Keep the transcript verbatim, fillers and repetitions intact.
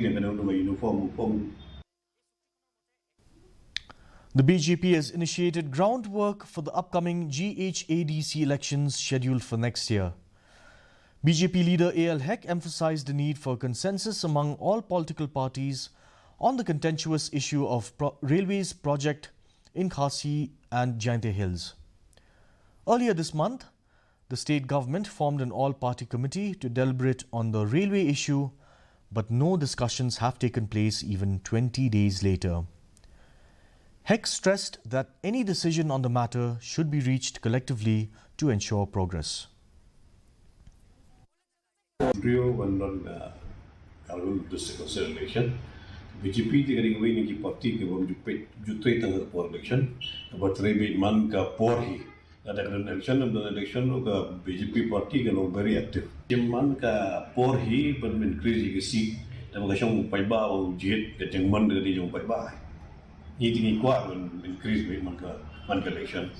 Uniform, uniform. The B J P has initiated groundwork for the upcoming G H A D C elections scheduled for next year. B J P leader A L Hek emphasized the need for consensus among all political parties on the contentious issue of pro- railways project in Khasi and Jaintia Hills. Earlier this month, the state government formed an all-party committee to deliberate on the railway issue, but no discussions have taken place even twenty days later. Hek stressed that any decision on the matter should be reached collectively to ensure progress. Trio ban don ka Kargil District Council election. B J P te ka dei kawei na ki party kaba ju peit ju trei tang ha ka por election. Kaba trei beit man ka por hi. Lada ka don election, don election, ka B J P party ka long very active. Te man ka por hi ban increase ïa ka seat, te ba ka shong paidbah, ba u jied ka jingmon ka dei jong paidbah. Ngi te ngi kwah ban increase beit man ka, man ka election.